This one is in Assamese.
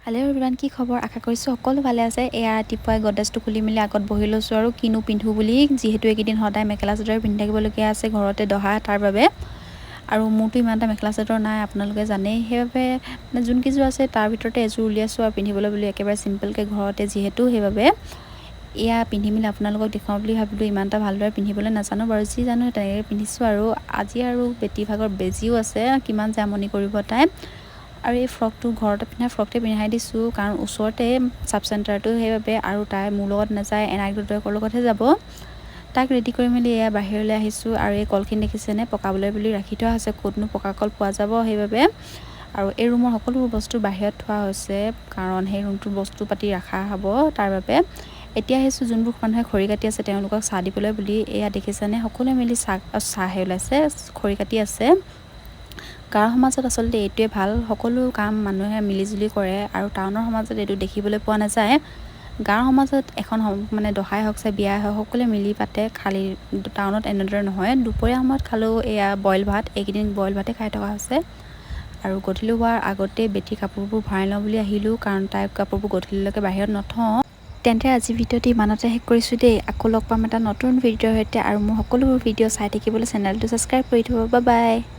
হেল্ল' এভৰিৱান, কি খবৰ? আশা কৰিছোঁ সকলো ভালে আছে। এয়া ৰাতিপুৱাই গডৰেজটো খুলি মেলি আগত বহি লৈছোঁ আৰু কিনো পিন্ধো বুলি, যিহেতু এইকেইদিন সদায় মেখেলা চাদৰ পিন্ধি থাকিবলগীয়া আছে ঘৰতে দহা, তাৰ বাবে। আৰু মোৰতো ইমান এটা মেখেলা চাদৰ নাই, আপোনালোকে জানেই। সেইবাবে মানে যোনকেইযোৰ আছে তাৰ ভিতৰতে এযোৰ উলিয়াইছোঁ আৰু পিন্ধিবলৈ বুলি, একেবাৰে চিম্পলকৈ ঘৰতে যিহেতু, সেইবাবে এয়া পিন্ধি মেলি আপোনালোকক দেখুৱাওঁ বুলি ভাবিলোঁ। ইমান এটা ভালদৰে পিন্ধিবলৈ নাজানো বাৰু, যি জানো তেনেকৈ পিন্ধিছোঁ। আৰু আজি আৰু বেটী ভাগৰ বেজীও আছে, কিমান যে আমনি কৰিব তাই। আৰু এই ফ্ৰকটো ঘৰতে পিন্ধা ফ্ৰকটোৱে পিন্ধাই দিছোঁ, কাৰণ ওচৰতে চাব চেণ্টাৰটো, সেইবাবে। আৰু তাই মোৰ লগত নাযায়, এনাইক দেউতাকৰ লগতহে যাব। তাক ৰেডি কৰি মেলি এয়া বাহিৰলৈ আহিছোঁ। আৰু এই কলখিনি দেখিছেনে, পকাবলৈ বুলি ৰাখি থোৱা হৈছে, ক'তনো পকা কল পোৱা যাব, সেইবাবে। আৰু এই ৰুমৰ সকলোবোৰ বস্তু বাহিৰত থোৱা হৈছে, কাৰণ সেই ৰুমটোৰ বস্তু পাতি ৰখা হ'ব তাৰ বাবে। এতিয়া আহিছোঁ যোনবোৰ মানুহে খৰি কাটি আছে তেওঁলোকক চাহ দিবলৈ বুলি। এয়া দেখিছেনে, সকলোৱে মিলি চাহ, চাহে ওলাইছে, খৰি কাটি আছে। গাঁৱৰ সমাজত আচলতে এইটোৱে ভাল, সকলো কাম মানুহে মিলিজুলি কৰে আৰু টাউনৰ সমাজত এইটো দেখিবলৈ পোৱা নাযায়। গাঁৱৰ সমাজত এখন মানে দহাই হওক চাই বিয়াই হওক, সকলোৱে মিলি পাতে, খালী টাউনত এনেদৰে নহয়। দুপৰীয়া সময়ত খালোঁ এয়া বইল ভাত, এইকেইদিন বইল ভাতে খাই থকা হৈছে। আৰু গধূলি হোৱাৰ আগতে বেটীৰ কাপোৰবোৰ ভৰাই লওঁ বুলি আহিলোঁ, কাৰণ তাইৰ কাপোৰবোৰ গধূলিলৈকে বাহিৰত নথওঁ। তেন্তে আজি ভিডিঅ'টো ইমানতে শেষ কৰিছোঁ দেই। আকৌ লগ পাম এটা নতুন ভিডিঅ'ৰ সৈতে। আৰু মোৰ সকলোবোৰ ভিডিঅ' চাই থাকিবলৈ চেনেলটো ছাবস্ক্ৰাইব কৰি থ'ব। Bye bye.